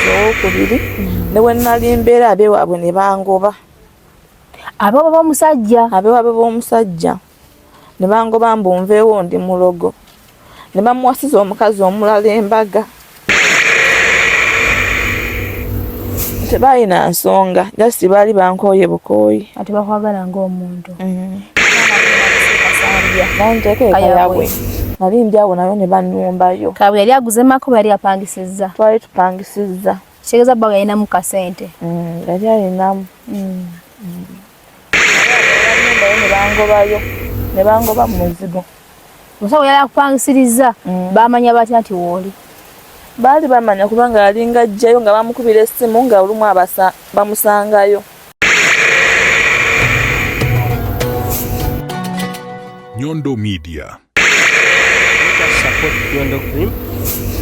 owokubiri. Ne we nali mbeera, abeewaabwe ne bangoba. Abewaabwe b'omusajja? Abeewaabwe b'omusajja ne bangoba mbu nveewo, ndi mulogo, ne bamuwasiza omukazi omulala embaga. Tebalina nsonga, just baali bankooye bukooyi. Ate bakwagala ng'omuntu. Banteeka ekayabwe, nali ndi awo nayo ne banumbayo. Kabwe yali aguzemako, yali apangisizza? Twali tupangisizza. Kitegeeza bba yalinamu kasente. Yali alinamu. Banumbayo ne bangobayo, ne bangoba mu muzigo. Omusawo yali akupangisiriza, bamanya batya nti wooli? Baali bamanya, kubanga yalinga ajjayo nga bamukubira essimu, nga olumu bamusangayo. Nyondo Media. Support Nyondo Cream.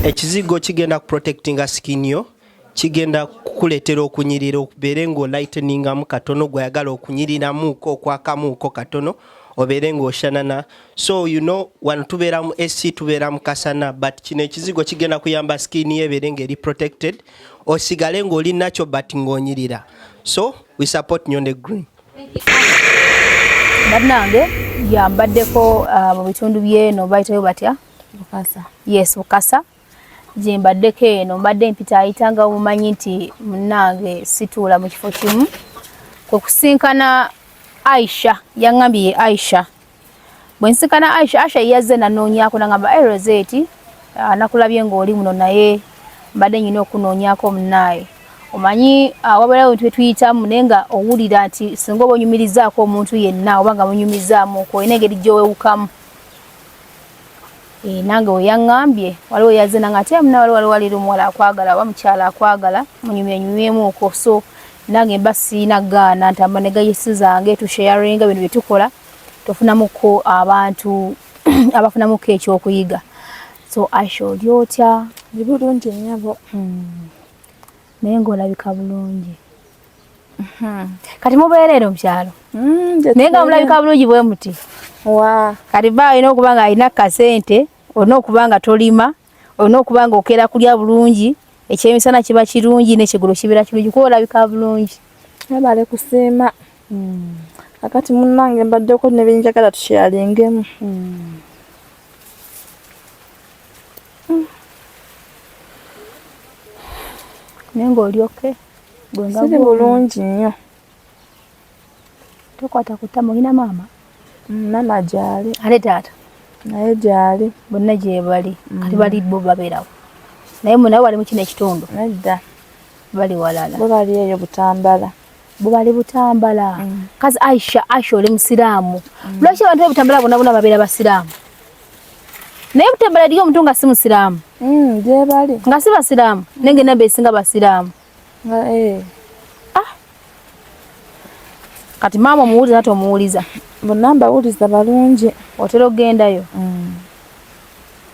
Ekizigo kigenda kuprotectinga skin yo, kigenda kukuleetera okunyirira, obeere ng'olighteningamu katono, gweyagala okunyiriramuuko, okwakamuuko katono, obeere ng'oshanana. So wano tubeera mu AC, tubeera mu kasana, but kino ekizigo kigenda kuyamba skin yo ebeere ng'eri protected, osigale ng'oli nakyo but ng'onyirira. So we support Nyondo Cream. Bannange, yambaddeko mu bitundu byeno bayitayo batya? Bukasa. Yes, Bukasa gye mbaddeko. Eno mbadde mpitaayita nga mumanyi nti munnange situula mu kifo kimu. Kwe kusinkana Aisha, yaŋŋambye ye Aisha. Bwe nsinkana Aisha, Aisha yazze nanoonyaako, nagamba, "Rosette, nakulabye ng'oli muno, naye mbadde nyina okunoonyaako munnaaye." Omanyi wabeerawo ebintu byetuyitamu, naye nga owulira nti singa oba onyumirizaako omuntu yenna oba nga munyumizaamuko, olina engeri gy'owewukamu. Nange we yaŋŋambye waliwo yazze nange ate muna waliwo waliwo omuwala akwagala oba mukyala akwagala munyumyenyumyemuko. So nange mba siina gaana nti amba ne gayesi zange tusharinga bino byetukola, tofunamuko abantu abafunamuko ekyokuyiga. So Aisha, oli otya? Ndi bulungi, nnyabo. Naye ng'olabika bulungi. Kati mubeera ero mukyalo, naye nga mulabika bulungi bwe muti? Wa. Kati ba olina okuba nga alina kasente, olina okuba nga tolima, olina okuba nga okeera kulya bulungi, ekyemisana kiba kirungi n'ekigulu kibeera kirungi, kuba olabika bulungi. Webale kusiima. Kakati munnange, mbaddeko ne byenjagala tukyalingemu. Naye ng'oli okay? Siri bulungi nnyo. Tokwata ku ttama. Olina maama? Maama gyali. Ate taata? Naye gyali. Bonna gye bali. Kati bali bo babeerawo, naye munawe bali mu kino ekitundu? Nedda. Bali walala? Bo bali eyo Butambala. Bo bali Butambala. Kazi Aisha, Aisha, oli musiraamu. Lwaki abantu b'e Butambala bonna bonna babeera basiraamu, naye Butambala eriyo omuntu nga si musiraamu? Gye bali. Nga si basiraamu, naye nga enamba esinga basiraamu. Nga eh. Kati maama omuwuliza ate omuwuliza? Bonna mbawuliza, balungi. Otera okugendayo?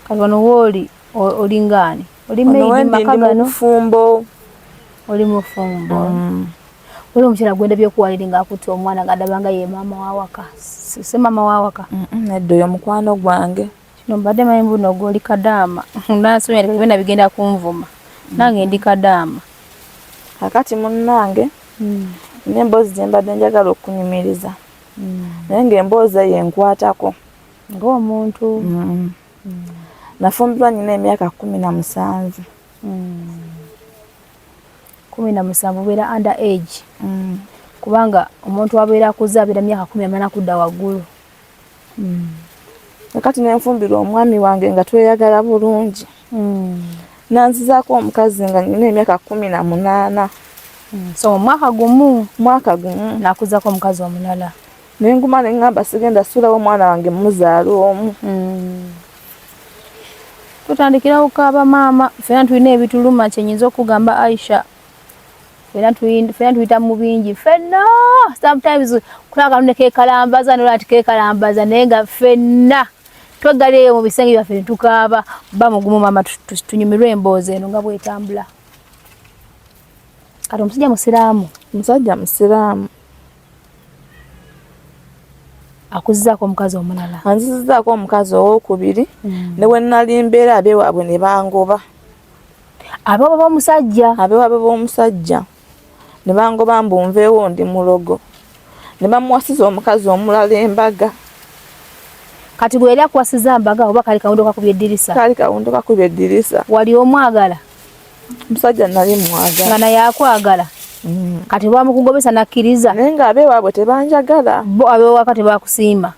Kati wano wooli olingaani? Oli Ono maid? wendi maka ndi mu gano? bufumbo. Oli mufumbo. Waliwo omukyala gwenda byokuwaliri ng'akutte omwana ng'adaba nga ye maama wawaka. Si maama wawaka? Nedda, oyo mukwano gwange. Kino mbadde manyi buno gwoli kadaama, nasomya byonna bigenda kunvuma, nange ndi kadaama. Kakati munnange, n'emboozi gye mbadde njagala okunyumiriza, naye ng'emboozi eyo enkwatako ng'omuntu. Nafumbirwa nina emyaka 17. 17 obeera under age, kubanga omuntu abeera akuze abeera myaka 18 kudda waggulu. Kakati nenfumbirwa omwami wange nga tweyagala bulungi, nanzizaako omukazi nga nina emyaka 18. So omwaka gumu? Mwaka gumu. Nakuzako omukazi omulala. Nenguma neŋŋamba sigenda sulawo omwana wange muzaala omu. Tutandikirawo kaaba maama, ffena tulina ebituluma. Kyenyinza okugamba Aisha, ffena tuyita mu bingi ffenna. Sometimes kulaba kano ne kekalambaza nola nti kekalambaza, naye nga ffenna tweggala eyo mu bisenge byaffe ne tukaaba. Ba mugumu maama, tunyumirwe emboozi eno nga bwetambula. Kati omusajja musiraamu? Omusajja musiraamu. Akuzzaako omukazi omulala? Anzizizaako omukazi owokubiri. Ne we nali mbeera, abeewaabwe ne bangoba. Abewaabwe b'omusajja? Abewaabwe b'omusajja ne bangoba mbu nveewo ndi mulogo, ne bamuwasiza omukazi omulala embaga. Kati gwe yali akuwasiza mbaga oba kali kawundo kakubye eddirisa? Kali kawundo kakubye eddirisa. Wali omwagala? Omusajja nali mwagala. Nga naye akwagala? Kati bamukugobesa nakkiriza? Naye nga abeewaabwe tebanjagala. Bo abewaka tebakusiima?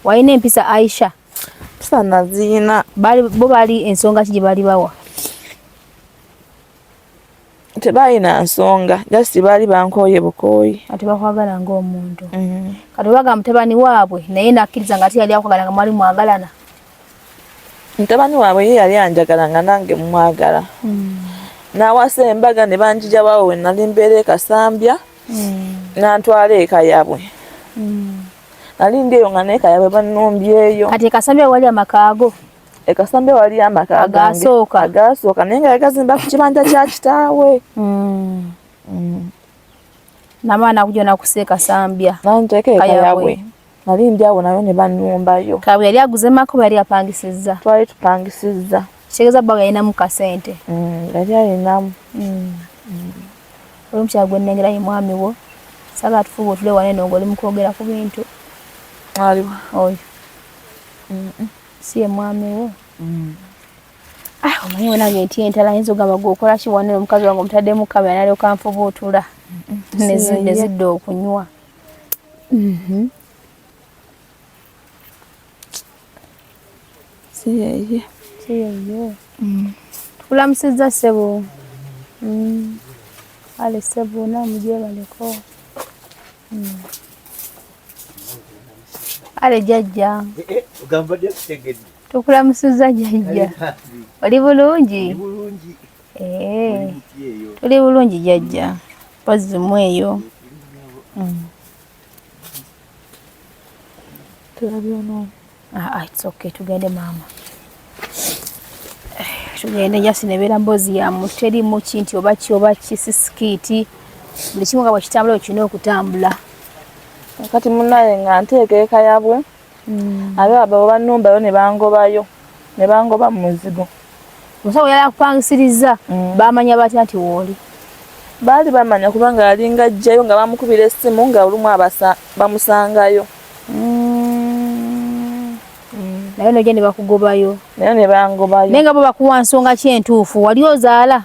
Walina empisa Aisha? Mpisa naziyina. Bo bali ensonga ki gye bali bawa? Tebalina nsonga, just baali bankooye bukooyi. Ate bakwagala ng'omuntu. Kati obaga mutabani waabwe naye nakkiriza nga ate yali akwagala nga mwali mwagalana? Mutabani waabwe ye yali anjagala nga nange mmwagala. N'awasa embaga ne banjija waawe we nali mbeera e Kasambya, n'antwala e Kayabwe. Nali ndi eyo nga n'e Kayabwe bannumbyeyo. Kati e Kasambya wali amakaago? E Kasambya waliyo amaka gange agaasooka, naye nga yagazimba ku kibanja kya kitaawe. N'amaana akuja nakusa e Kasambya. Nanteeka e Kayabwe. Nali ndi awo nayo ne bannumbayo. Kayabwe yali aguze maka oba yali apangisizza? Twali tupangisizza. Kitegeeza bba yalinamu kasente? Yali alinamu. Oli omukyala gwe nnengera ye mwami wo. Saagala tufuuwe otule wano eno ng'oli mu kwogera ku bintu. Aliwa? Oyo. Si ye mwami wo? Ah, omanyi we nange ntya entala, ayinza okugamba gwe okola ki wano eno omukazi wange omutaddemu kamera n'alyoka anfubuutula. Ne zidda okunywa. Si yeye. Si yeye. Tukulamusizza ssebo. Ale ssebo nammwe gyebaleko. Ale jjajja. Tukulamusizza jjajja. Oli bulungi? Tuli bulungi jjajja. Mpozzi mu eyo. It's okay, tugende maama. Tugende jasi nebeera mboozi ya terimu ki nti oba ki oba ki si sikiiti. Buli kimu nga bwe kitambula bwe kirina okutambula. Kati munnaye nga nteeka e Kayabwe, abe abo bannumbayo ne bangobayo, ne bangoba mu muzigo. Omusawo yali akupangisiriza, baamanya batya nti wooli? Baali bamanya kubanga yalinga ajjayo nga bamukubira essimu nga olumu bamusangayo. Naye nojja ne bakugobayo. Naye ne bangobayo. Naye nga bo bakuwa nsonga ki entuufu? Wali ozaala?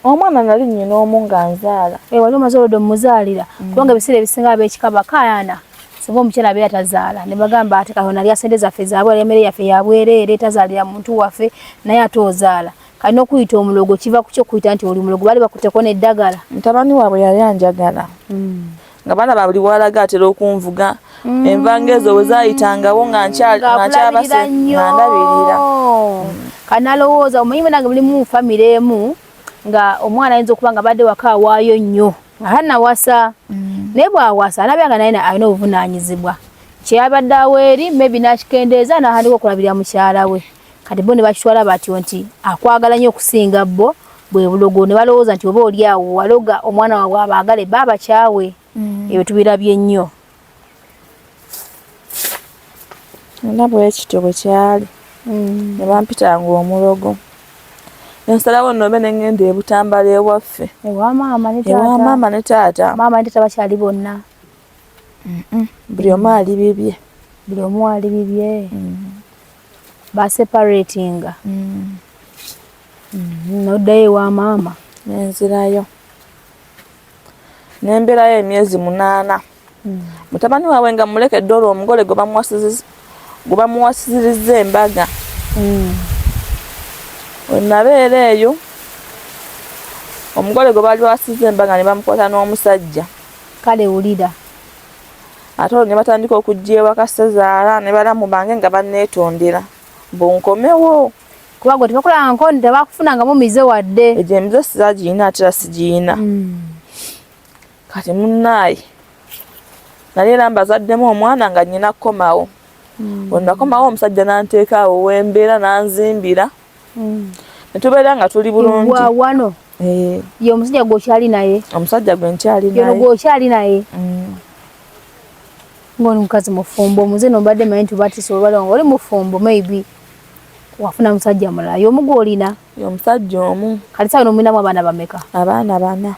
Omwana nali nnyina omu nga nzaala. Wali omaze olwedde omuzaalira. Kubanga ebiseera ebisinga ab'ekika bakaayana. Singa omukyala abeera tazaala ne bagamba ate Katonda alya ssente zaffe zaabwe, alya emmere yaffe ya bwereere, tazaalira muntu waffe, naye ate ozaala. Kati n'okuyita omulogo kiva ku ky'okuyita nti oli mulogo, baali bakutteko n'eddagala. Mutabani waabwe yali anjagala. Nga balaba buli w'alaga atera okunvuga. Enva ng'ezo bwe zaayitangawo nga nkyabase nga ndabirira. Kati nalowooza omanyi munange mulimu famire emu nga omwana ayinza okuba nga badde waka awaayo nnyo nga tannawasa. Naye bw'awasa alabya nga naye alina obuvunaanyizibwa. Kye yabadde awa eri maybe n'akikendeeza n'atandika okulabirira mukyala we. Kati bo ne bakitwala batyo nti akwagala nnyo okusinga bo bwe bulogo, ne balowooza nti oba oli awo waloga omwana waabwe abaagale ba bakyawe. Ebyo tubirabye nnyo. Era bwe kityo bwe kyali. Ne bampitanga omulogo. Nsalawo nno ne ŋŋenda e Butambala ewaffe. Ewa maama ne taata. Ewa maama ne taata. Maama ne taata bakyali bonna. Buli omu ali bibye. Buli omu ali bibye. Baseparatinga. N'oddayo ewa maama. Nenzirayo. Nembeerayo emyezi 8. Mutabani waabwe nga mulekedde olwo omugole gwe bamuwasirizza embaga. We nabeera eyo, omugole gwe baali bawasizza embaga ne bamukwata n'omusajja. Kale wulira. Ate olwo ne batandika okujja ewaka ssezaala ne balamu bange nga banneetondera mbu nkomewo. Kuba gwe tebakulaba nkondi, tebakufunangamu mize wadde. Egyo emize sizaagirina ate era sigirina. Kati munnaaye nali era mbazaddemu omwana nga nnyina kukomawo. Bwe nakomawo omusajja n'anteeka awo w'embeera n'anzimbira. Ne tubeera nga tuli bulungi. Wa wano? Ye omusajja gw'okyali naye? Omusajja gwe nkyali naye. Yono gw'okyali naye? Ng'oli mukazi mufumbo, omuze no mbadde mmanyi nti oba tisobola nga oli mufumbo maybe. Wafuna musajja mulala y'omu gw'olina? Omusajja omu. Kati sawa nomulinamu abaana bameka? Abaana bana.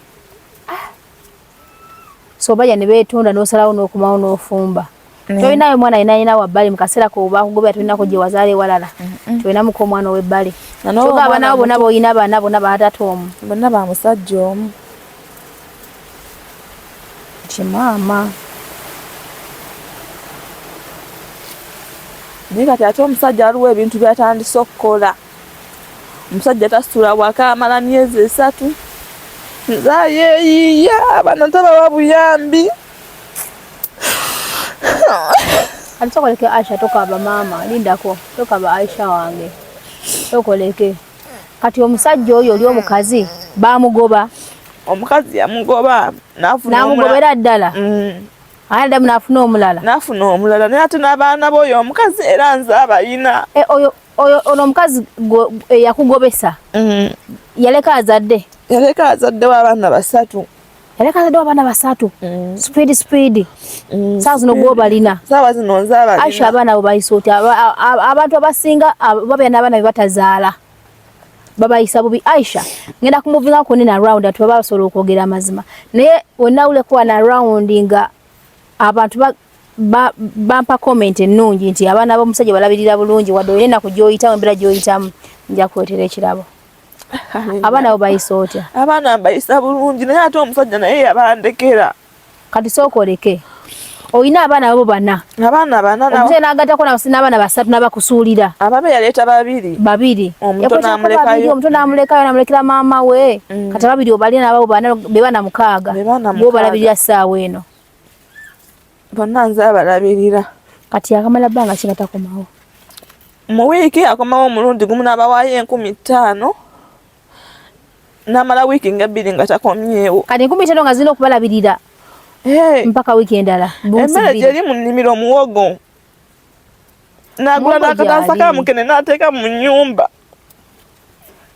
So bajja ne beetonda n'osalawo n'okomawo n'ofumba. Tolinayo mwana yena yena wabbali mu kaseera ko bakugobera tolinako gye wazaala ewalala? Tolinamuko omwana ow'ebbali? Kyokka abaana bo bonna b'olina bana bonna baatata omu? Bonna ba musajja omu. Kimaama. Naye kati ate omusajja waliwo ebintu byatandise okukola. Omusajja tasula waka amala myezi 3. Nze ayeeyiiya abaana tabawa buyambi. Ati tokoleke Aisha, tokaaba maama, lindako, tokaaba Aisha wange, tokoleke. Kati omusajja oyo oli omukazi bamugoba? Omukazi yamugoba n'amugobera ddala. Ate ddamu n'afuna omulala. N'afuna omulala naye ate n'abaana b'oyo omukazi era nze abayina. Oyo ono omukazi eyakugobesa yaleka azadde? Yaleka azaddewo abaana 3. Yaleka azaddewo abaana 3. Speed speed. Saawa zino gw'obalina. Saawa zino nze abalina. Aisha abaana abo bayisa otya? Abantu abasinga babeera n'abaana be batazaala babayisa bubi. Aisha ngenda kumuvinga ku nina round ati baba basobola okwogera amazima, naye wenawuleko wana round nga abantu bampa comment ennungi nti abaana b'omusajja balabirira bulungi, wadde olina ennaku gy'oyitamu embeera gy'oyitamu, nja kuleetera ekirabo. Abaana abo bayisa otya? Abaana mbayisa bulungi naye ate omusajja naye yabandekera. Kati sooka oleke. Olina abaana babo bana. Abaana bana. Omusajja n'agattako n'abaana 3 n'abakusuulira. Ababe yaleeta babiri. Babiri. Omuto n'amulekayo. Omuto n'amulekayo n'amulekera maama we. Kati ababiri obalina n'ababo bana be baana 6. Be baana 6. Gw'obalabirira ssaawa eno. Bonna nze abalabirira. Kati akamala bbanga ki nga takomawo? Mu wiiki akomawo omulundi gumu n'abawaayo 5000. N'amala wiiki nga 2 nga takomyewo. Kati 5000 nga zirina okubalabirira mpaka wiiki endala. Emmere gyeri mu nnimiro muwogo. N'agula n'akataasa ka mukene n'ateeka mu nnyumba.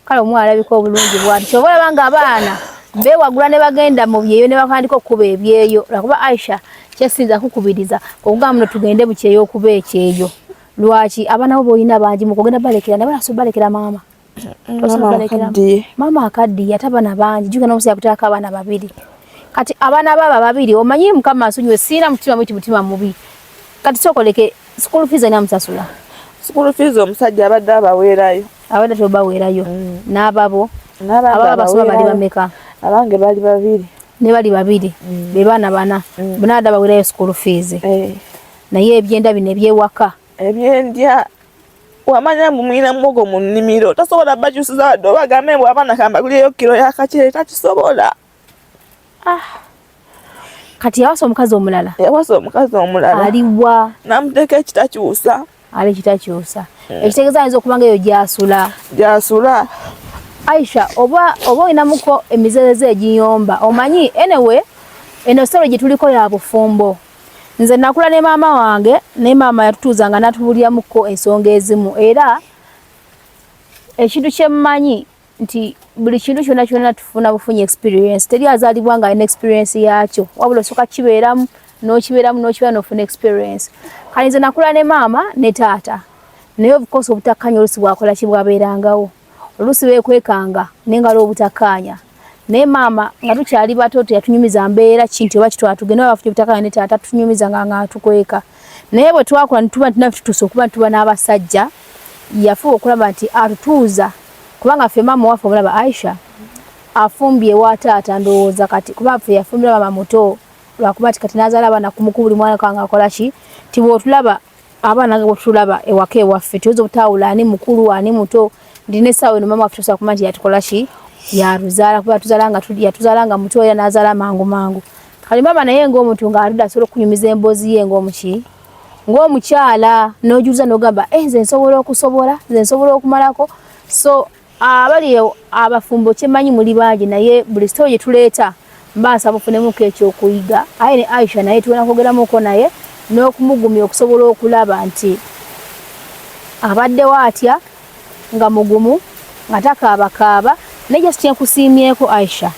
Kale omwana alabika obulungi bw'ati. Ky'oba olaba ng'abaana beewagula ne bagenda mu byeyo ne batandika okukuba ebyeyo. Lwakuba Aisha kyesinza kukubiriza okugamba muno tugende mu kyeyo okuba ekyeyo. Lwaki abaana bo b'olina bangi mu kugenda balekera naye banasobola balekera maama. Maama akaddiye ate abaana bangi, jjukira n'omusajja akuteekako abaana 2. Kati abaana baaba 2 omanyi Mukama ansonyiwe sirina mutima mubi mutima mubi. Kati sooka oleke school fees ani amusasula? School fees omusajja abadde abaweerayo. Abadde tobaweerayo. N'ababo? Ababo basoma bali bameka? Abange bali 2. Ne bali 2. Be baana 4. Bonna abadde abaweerayo school fees. Naye ebyenda bino eby'ewaka. Ebyendya wamanya mbu mulina muwogo mu nnimiro tasobola bakyusiza wadde oba agambe mbu abaana kambagulireyo kiro ya kaceere takisobola. Kati yawasa omukazi omulala? Yawasa omukazi omulala. Aliwa? N'amuteeka ekitakyusa. Ali ekitakyusa. Ekitegeeza ayinza okuba nga eyo gy'asula. Gy'asula. Aisha oba olinamuko emizeezo egiyomba omanyi anyway eno story gye tuliko ya bufumbo. Nze nakula ne maama wange naye maama yatutuuzanga n'atubuuliramuko ensonga ezimu era ekintu kye mmanyi nti buli kintu kyonna kyonna tufuna bufunyi experience. Teri azaalibwa nga alina experience yaakyo, wabula osooka kibeeramu n'okibeeramu n'okibeera n'ofuna experience. Kale nze nakula ne maama ne taata naye of course obutakkaanya oluusi bwakola ki bwabeerangawo, oluusi beekwekanga naye nga waliwo obutakkaanya. Naye maama nga tukyali bato teyatunyumiza mbeera ki nti oba kitwala tugende oba bafunye obutakkaanya ne taata tunyumiza nga atukweka. Naye bwe twakula ne tuba nti naffe tutuuse okuba nti tuba n'abasajja, yafuba okulaba nti atutuuza kubanga ffe maama waffe omulaba Aisha afumbye ewa taata ndowooza kati kuba ffe yafumbira maama muto lwakuba nti kati n'azaala abaana kumuku buli mwana kanga akola ki nti bw'otulaba abaana nga bwetulaba ewaka ewaffe tuyinza obutaawula ani mukulu ani muto. Ndi n'essaawa eno maama waffe tosobola kumanya nti yatukola ki yatuzaala kuba yatuzaala nga muto era n'azaala mangu mangu. Kale maama naye ng'omuntu ng'atudde asobola okunyumiza emboozi ye ng'omuki ng'omukyala n'ojuliza n'ogamba nze nsobola okusobola nze nsobola okumalako. So abali abafumbo kyemanyi muli bangi naye buli story gye tuleeta mba nsaba mufunemuko ekyokuyiga. Aye ne Aisha naye tugenda kwogeramuko naye n'okumugumya okusobola okulaba nti abaddewo atya nga mugumu nga takaabakaaba. Naye just kyenkusiimyeko Aisha,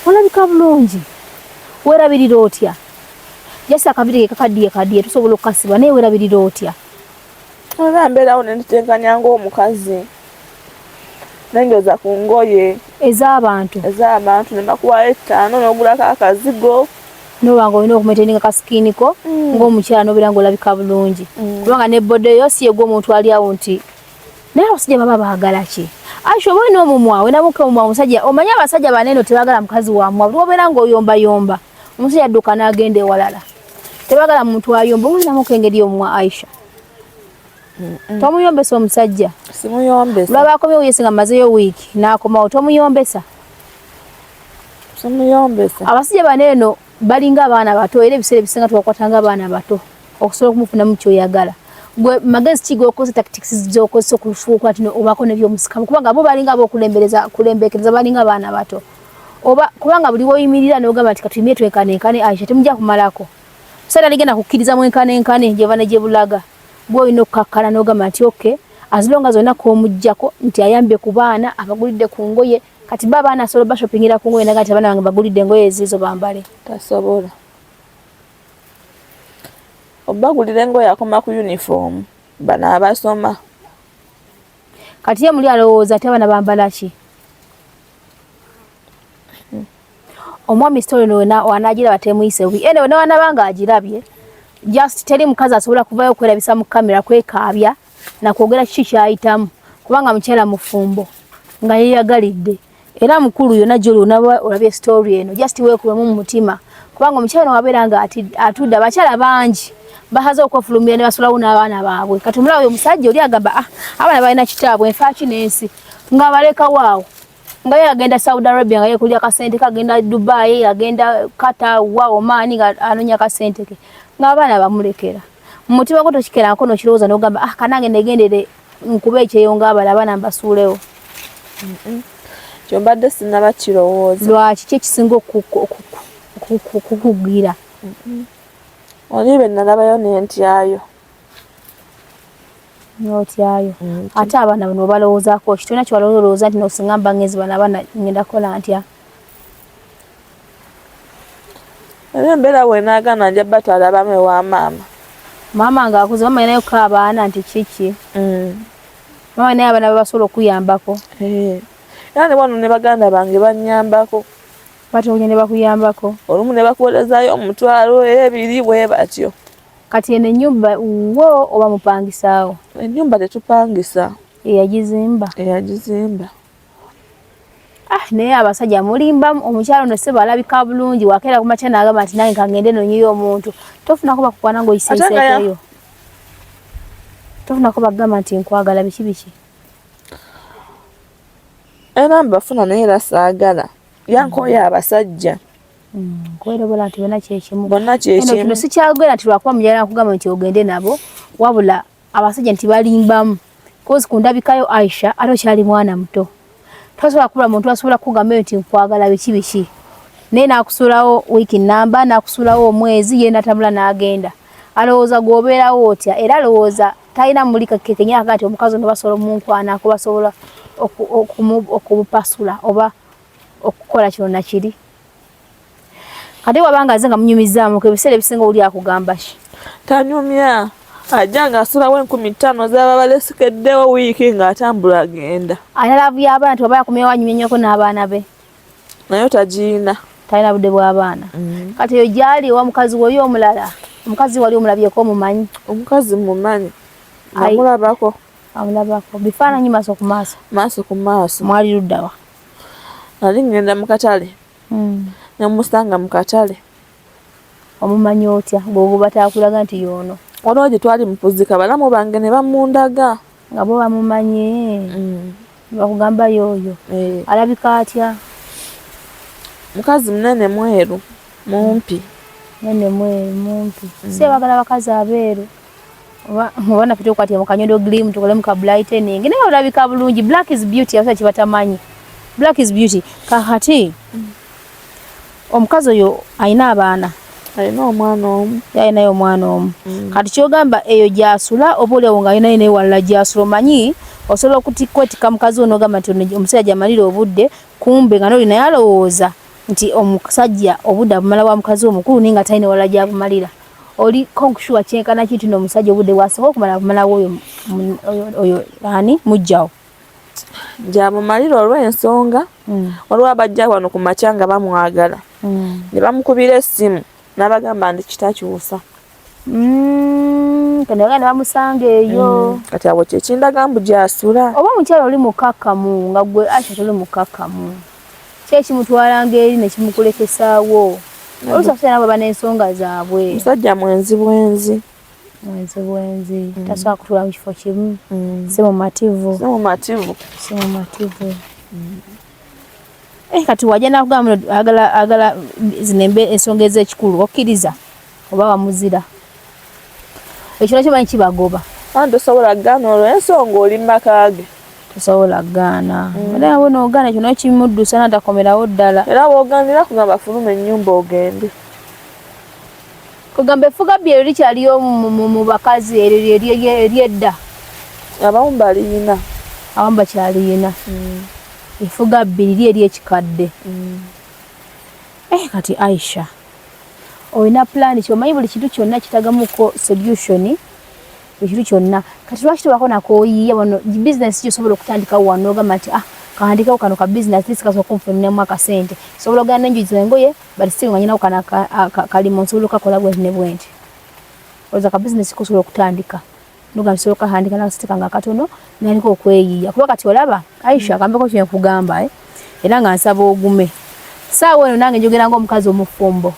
olabika bulungi, weerabirira otya? Just akabiri ke kakaddiye kaddiye tusobola okukasiba naye weerabirira otya? Era mbeerawo ne ntetenkanya ng'omukazi nenjoza ku ngoye ez'abantu ez'abantu ne bakuwayo ettaano n'ogulako akazigo noba nga olina okumaintaininga ka skin ko ng'omukyala nobeera ng'olabika bulungi kubanga ne body yo si yegwe omuntu ali awo nti naye abasajja baba baagala ki. Aisha oba olina omumwa wenamuka omumwa omusajja omanyi abasajja banene tebagala mukazi wamwa buli obeera ng'oyombayomba omusajja adduka n'agenda ewalala tebagala muntu ayomba oba olinamuka engeri y'omumwa Aisha tomuyombesa omusajja simuyombesa lwaba akomyewo yesi nga mazeyo wiiki n'akomawo tomuyombesa simuyombesa abasajja bano eno balinga abaana bato era ebiseera ebisinga tubakwata nga abaana bato okusobola okumufunamu kyoyagala gwe magezi ki gokozesa tactics zokozesa okufuuka nti obaako nebyomusikamu kubanga bo balinga abokulembereza kulembekereza balinga abaana bato oba kubanga buli woyimirira nogamba nti katuyimire twenkane Aisha temujja kumalako musajja aligenda kukkiriza mwenkanenkane gyeva ne gye bulaga gwe olina okukakkana n'ogamba nti okay as long as olina k'omuggyako nti ayambye ku baana abagulidde ku ngoye kati ba abaana asobola bashopingira ku ngoye naga nti abaana bange bagulidde engoye eziizo bambale tasobola obagulira engoye akoma ku uniform bano abasoma kati ye muli alowooza ati abaana bambala ki omwami story no wanagiraba temuyise bubi anyway newanaba nga agirabye just teri mukazi asobola kuvayo okwerabisa mu kamera kwekaabya nakwogera kiki kyayitamu kubanga mukyala mufumbo nga yeyagalidde era mukulu yonna gyoli onaba olabye story eno just weekubemu mu mutima kubanga omukyala ono wabeera nga atudde abakyala bangi bahaze okwefulumira ne basulawo n'abaana baabwe kati omulaba oyo omusajja oli agamba ah abaana balina kitaabwe nfaaki n'ensi nga balekawo awo nga ye agenda Saudi Arabia nga yekulya kasente ke agenda Dubai agenda Qatar wa Oman nga anonya kasente ke nga abaana bamulekera mu mutima gwo tokikerako nokirowooza n'ogamba ah kanange negendere nkube ekyeyo nga abala abaana mbasuulewo kyo mbadde sinaba kirowooza lwaki ki ekisinga okukugira oli be nalabayo nentyayo notyayo ate abaana bano obalowoozaako ki tolina kyewalowooza nti nosinga mba ngezi bano abaana ngenda kukola ntya era embeera bwenaagaana nja batwala abamu ewa maama maama ng'akuze maama alinayo ko abaana nti kiki maama naye abaana babasobola okuyambako era ne wano ne baganda bange bannyambako batonya ne bakuyambako olumu ne bakuweerezaayo omutwalo ebiri bwe batyo kati eno ennyumba wo oba mupangisaawo ennyumba tetupangisa eyagizimba eyagizimba ah naye abasajja mulimbamu omukyalo ono sebo alabika bulungi wakeera ku makya n'agamba nti nange kangende nonyeyo omuntu tofunako bakukwana ng'oyiseeseekeyo tofunako bagamba nti nkwagala biki biki era mbafuna naye era saagala yankooya abasajja kwerobola nti bonna kyekimu bonna eno kino kyekimu sikyagera nti lwakuba mujala nakugamba nti ogende nabo wabula abasajja nti balimbamu kozi ku ndabikayo Aisha ate okyali mwana muto tosobola kubula muntu asobola kukugamba nti nkwagala biki biki naye nakusuulawo wiiki namba nakusuulawo omwezi ye natambula n'agenda alowooza gwobeerawo otya era alowooza talina muli kakekenya aga nti omukazi ono basobola omunkwanako basobola okumupasula oba okukola kino nakiri kati wabanga aze nga munyumizaamuko ebiseera ebisinga oli akugamba ki tanyumya ajja ng'asulawo 5000 zaba balesekeddewo wiiki ng'atambula agenda alina love y'abaana nti waba yakomyewo anyumya n'abaana be naye tagiina talina budde bw'abaana kati eyo gyali ewa mukazi we oli omulala omukazi wali omulabyeko omumanyi omukazi mumanyi namulabako amulabako bifaananyi maaso ku maaso maaso ku maaso mwali luddawa nali ngenda mu katale nemusanga mu katale omumanyi otya gwoguba takulaga nti yoono waliwo gye twali mu kuzika balamu bange ne bamundaga nga bo bamumanyi bakugamba yooyo alabika atya mukazi munene mweru mumpi nene mweru mumpi si abagala bakazi abeeru oba naffe tukwatye mu kanyondo glim tukolemu ka brightening naye olabika bulungi black is beauty abasajja kyebatamanyi black is beauty kakati omukazi oyo alina abaana alina omwana omu alinayo omwana omu kati kyogamba eyo gyasula oba oliawo nga alinayo naye walala gyasula omanyi osobola okwetikka mukazi wo nogamba nti ono omusajja gyamalira obudde kumbe nga noli naye alowooza nti omusajja obudde abumala bwa mukazi we omukulu naye nga talina walala gyabumalira Oli konkushuwa kyenkana ki nti omusajja obudde bwasinga okumala kumalawo oyo oyo ani mujjawo? Gyamumalira olw'ensonga waliwo abajja wano ku makya nga bamwagala ne bamukubira essimu n'abagamba nti kitakyusa. Kano ne bamusanga eyo. Kati awo kyekindaga mbu gyasula. Oba omukyala oli mukakkamu nga gwe Aisha toli mukakkamu, ki ekimutwalanga eri ne kimukulekesaawo? Oluusi abasajja nabo baba n'ensonga zaabwe. Musajja mwenzi bwenzi. Mwenzi bwenzi, tasobola kutuula mu kifo kimu, si mumativu. Si mumativu. Si mumativu. Kati wajja nakugamba agala agala zino ensonga ez'ekikulu, okkiriza oba wamuzira? Ekyo nakyo manyi kibagoba. Anti tosobola kugaana olw'ensonga oli mu maka ge. Tosobola kugaana. Era we n'ogaana ekyo nakyo kimuddusa n'atakomerawo ddala. Era w'ogaanira kugamba fuluma ennyumba ogende. Kugamba effuga bbi eryo likyaliyo mu bakazi eryo ery'edda. Abamu baliyina. Abamu bakyaliyina. Effuga bbi liri ery'ekikadde. Kati Aisha olina pulaani ki? Omanyi buli kintu kyonna kitagamuko solution, buli kintu kyonna. Kati lwaki tobako nakooyiiya wano bizinesi gy'osobola okutandikawo wano ogamba nti ah kandikawo kano ka bizinesi this kasobola okunfuniramu akasente, nsobola ogenda nenjuza engoye but still nga nyinawo kano kalimo nsobola okakola bwenti ne bwenti. Olowooza ka bizinesi kosobola okutandika nogamba nsobola okahandika n'akasente kange akatono nandika okweyiiya, kuba kati olaba Aisha kambeko kye nkugamba era nga nsaba ogume. Ssaawa eno nange njogera ng'omukazi omufumbo,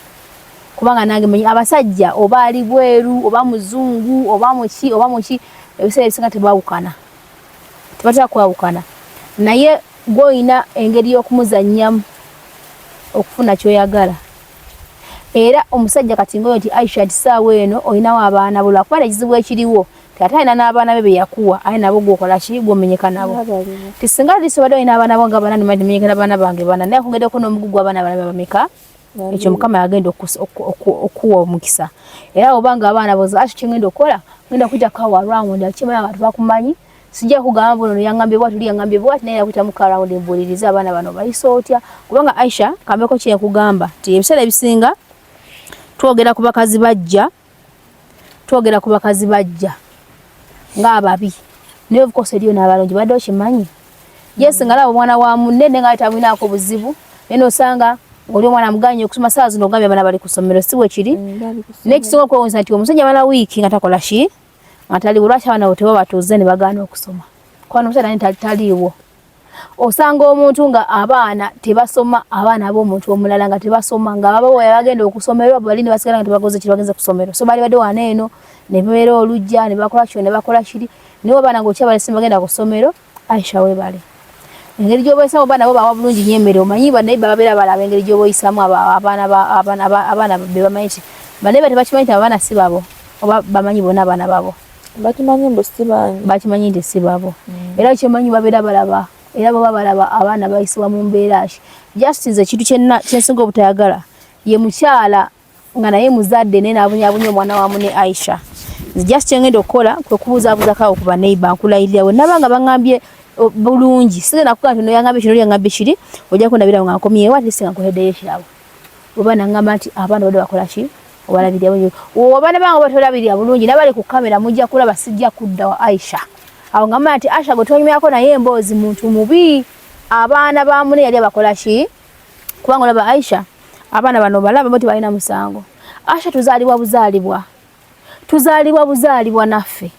kubanga nange manyi abasajja oba ali bweru oba muzungu oba muki oba muki, ebiseera ebisinga tebawukana, tebatera kwawukana, naye gw'olina engeri y'okumuzannyamu okufuna ky'oyagala. Era omusajja kati ng'oyo nti Aisha nti ssaawa eno olinawo abaana bo, lwakuba ekizibu ekiriwo ti ate alina n'abaana be be yakuwa, aye nabo gw'okola ki gw'omenyeka nabo. Ti singa at least obadde olina abaana bo nga bana nimenyeka n'abaana bange bana, naye akwongeddeko n'omugugu gw'abaana bana bameka, ekyo Mukama yagenda okuwa omukisa. Era oba nga abaana bo ati kye ngenda okukola, ngenda kuyitako awo around, kimanyi abantu bakumanyi, sijja kugamba mbu ono yangambye bw'ati, oli yangambye bw'ati, naye yakuyitamu ko around mbuulirize abaana bano bayise otya. Kubanga Aisha kambeko kye nkugamba nti ebiseera ebisinga twogera ku bakazi bajja, twogera ku bakazi bajja ng'ababi, naye of course eriyo n'abalungi. Badde okimanyi? Yes, nga laba omwana wa munne naye nga tamwinaako buzibu, naye n'osanga ng'oli omwana amuganye okusoma. Ssaawa zino ogambye abaana bali ku ssomero, si bwe kiri? Naye ekisinga okwewuunyisa nti omusajja amala wiiki nga takola ki, nga taliwo. Lwaki abaana bo tebabatuuze ne bagaana okusoma? Kubanga omusajja naye taliiwo. Osanga omuntu nga abaana tebasoma, abaana b'omuntu omulala nga tebasoma, nga baba bagenda okusoma era bali ne basigala nga tebakoze kiri, bagenze ku ssomero. So baali badde wano eno ne babeera olujja ne bakola kino ne bakola kiri, naye abaana ng'okyabalese bagenda ku ssomero. Aisha weebale engeri gy'obayisamu abaana bo, bawa bulungi nnyo emmere. Omanyi banneighbour babeera balaba engeri gy'obayisamu abaana be bamanyi nti banneighbour tebakimanyi nti abaana si babo, oba bamanyi bonna abaana babo? Bakimanyi mbu si bange. Bakimanyi nti si babo. Era kyemanyi babeera balaba, era baba balaba abaana bayisibwa mu mbeera ki. Just nze ekintu kyensinga obutayagala ye mukyala nga naye muzadde naye n'abonyabonya omwana wa munne. Aisha, nze just kyengenda okukola kwe kubuzaabuzako awo ku baneighbour, nkulayirira we naba nga baŋŋambye bulungi, sigenda kugamba nti ono yaŋŋambye kino, oli yaŋŋambye kiri. Ojja kundabira nga nkomyewo, at least nga nkuheddeyo ekirabo oba naŋŋamba nti abaana badde bakola ki, obalabirira bulungi. Abaana bange oba tolabirira bulungi, nabali ku kamera mujja kulaba, sijja kudda wa Aisha awo nga manya nti Aisha gwe twanyumyako naye emboozi muntu mubi, abaana ba munne yali abakola ki. Kubanga olaba Aisha, abaana bano balaba bo tebalina musango. Aisha, tuzaalibwa buzaalibwa, tuzaalibwa buzaalibwa naffe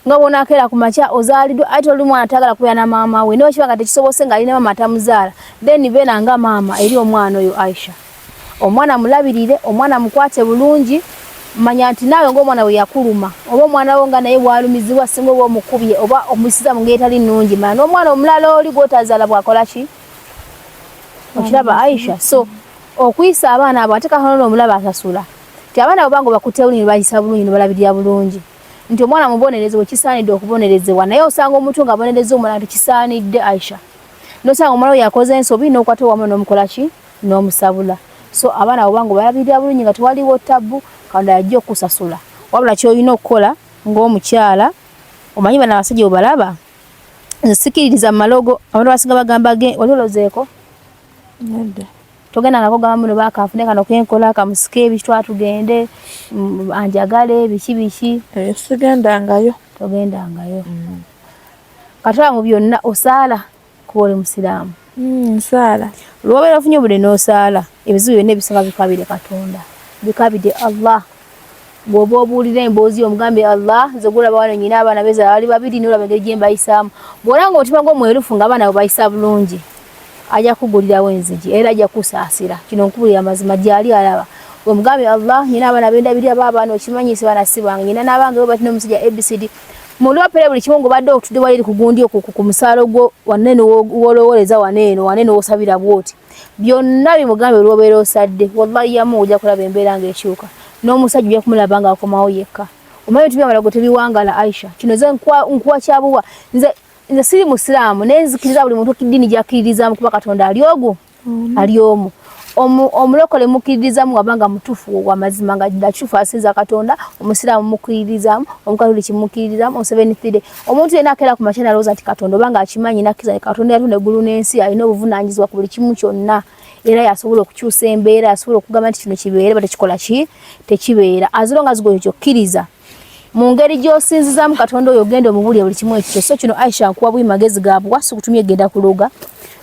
nga bw'onaakeera ku makya ozaaliddwa, ate oli mwana tayagala kubeera na maama we, naye kiba nga tekisobose ng'alina maama atamuzaala, then beera nga maama eri omwana oyo. Aisha, omwana mulabirire, omwana mukwate bulungi. Manya nti naawe ng'omwana we yakuluma, oba omwana wo nga naye bw'alumizibwa, singa oba omukubye oba omuyisiza mu ngeri etali nnungi, manya n'omwana omulala oli gw'otazaala bw'akola ki. Okiraba Aisha? So okuyisa abaana abo, ate katono n'omulaba asasula nti abaana abo bange bakutte bulungi, bayisa bulungi, nebalabirira bulungi, nti omwana mubonereze bwe kisaanidde okubonerezebwa. Naye osanga omuntu ng'abonereza omwana tekisaanidde. Aisha, nosanga omwana we yakoze ensobi n'okwata owamu n'omukola ki, n'omusabula. So abaana abo bange obalabirira bulungi nga tewaliwo tabbu, Katonda yajja okukusasula. Wabula ky'olina okukola ng'omukyala, omanyi bano abasajja obalaba, nze sikiririza mu malogo. Abantu abasinga bagamba ge wali olozeeko? Nedda. Togenda nga kogamba muno bakafune kano kenkola kamusike ebiki twatugende anjagale biki biki. Eh, sigendangayo. Togendangayo. Katwala mu byonna osaala kuba oli musiraamu. Nsaala. Lwobeera ofunye obudde n'osaala, ebizibu byonna ebisinga bikabire Katonda, bikabire Allah. Bw'oba obuulira emboozi omugambe Allah, nze gulaba wano nyina abaana bezaala bali babiri n'olaba engeri gye mbayisaamu. Bw'olaba ng'omutima gwo mwerufu ng'abaana bwe bayisa bulungi, ajja kukugulirawo enzigi era ajja kukusaasira. Kino nkubulira amazima gy'ali alaba. Omugambe Allah, nyina abaana bendabirira baabaana okimanyi si baana si bange, nyina n'abange bo bati n'omusajja ABCD. Mulopere buli kimu ng'obadde otudde wali eri ku gundi okwo ku musaalo gwo wanene w'olowooleza wano eno wanene w'osabira bw'oti. Byonna bimugambe lw'obeera osadde, wallahi yamu ojja kulaba embeera ng'ekyuka n'omusajja ojja kumulaba ng'akomawo yekka. Omanyi ebintu by'amalago tebiwangala Aisha, kino nze nkuwa kyabuwa. Nze siri musiraamu naye nzikiriza buli muntu ddiini gy'akkiririzaamu kuba Katonda ali ogwo ali omu. Omulokole mukkiririzaamu waba nga mutuufu wa mazima nga ddala kituufu asinza Katonda, omusiraamu mukkiririzaamu, omukatoliki mukkiririzaamu, omuseventhday. Omuntu yenna akeera ku makya n'alowooza nti Katonda oba ng'akimanyi n'akkiriza nti Katonda yatonda eggulu n'ensi alina obuvunaanyizibwa ku buli kimu kyonna era yasobola okukyusa embeera, yasobola okugamba nti kino kibeere oba tekikola ki tekibeera. As long as gwe kyokkiriza mu ngeri gy'osinzizaamu Katonda oyo ogenda omubuulire buli kimu ekikyo. So kino Aisha nkuwa bwi magezi ga buwa, sikutumye genda kuloga,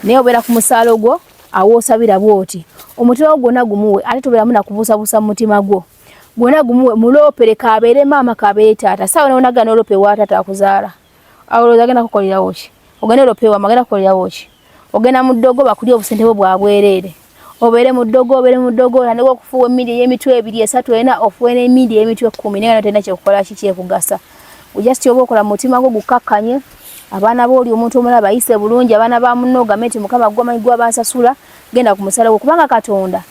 naye obeera ku musaalo gwo awo osabira bw'oti omutima gwo gwonna gumuwe, ate tobeeramu na kubuusabuusa mu mutima gwo gwonna gumuwe, muloopere k'abeere maama k'abeere taata. Saawa n'onaga n'oloopa ewa taata akuzaala, awo olowooza agenda kukolerawo ki? Ogenda oloopa ewa agenda kukolerawo ki? Ogenda mu ddogo bakulye obusente bwo bwa bwereere, obeere mu ddogo obeere mu ddogo otandike okufuuwa emmindi ey'emitwe 2 3 4 ofuuwe n'emmindi ey'emitwe 10 naye nga tolina kyekukola ki kyekugasa. Just oba okola mu mutima gwo gukkakkanye, abaana bo oli omuntu omulala bayise bulungi, abaana ba munno ogambe nti Mukama ggwe omanyi gwe abansasula, genda ku musaala gwo kubanga Katonda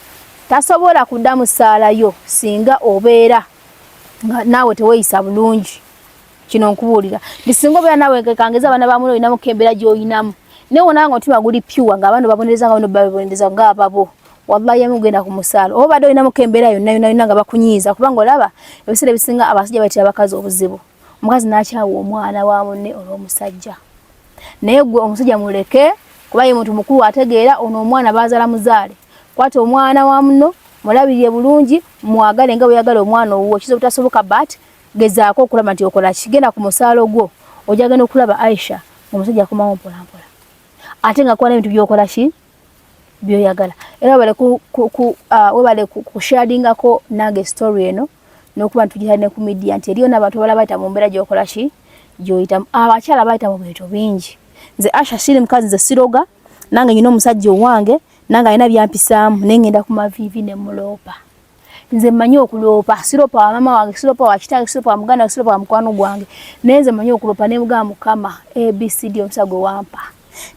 tasobola kuddamu ssaala yo singa obeera nga naawe teweeyisa bulungi. Kino nkubuulira nti singa obeera naawe kangeza abaana ba munno olinamu embeera gy'olinamu, naye wonaba nga omutima guli pure ng'abaana obabonereza nga bano babonereza ng'ababo, wallahi yamu genda ku musaala oba obadde olinamu embeera yonna yonna yonna nga bakunyiiza, kubanga olaba ebiseera ebisinga abasajja bayitira abakazi obuzibu, omukazi n'akyawa omwana wa munne olw'omusajja. Naye gwe omusajja muleke kuba ye muntu mukulu ategeera, ono omwana bazaala muzaale, kwata omwana wa munno mulabirire bulungi, mwagale nga bweyagala omwana owuwo, kiza obutasoboka but gezaako okulaba nti okola ki, genda ku musaalo gwo ojja genda okulaba Aisha omusajja akomawo mpola mpola ate nga kuba n'ebintu by'okola ki by'oyagala. Era webale kusharingako nange story eno n'okuba nti tugitadde ku media nti eriyo n'abantu abalala bayita mu mbeera gy'okola ki gy'oyitamu. Abakyala bayita mu bintu bingi. Nze Asha siri mukazi, nze siroga, nange nyina omusajja owange, nange alina byampisaamu, naye ngenda ku maviivi ne muloopa. Nze mmanyi okuloopa, siroopa wa maama wange, siroopa wa kitange, siroopa wa muganda wange, siroopa wa mukwano gwange, naye nze mmanyi okuloopa ne mugamba Mukama ABCD omusa gwe wampa,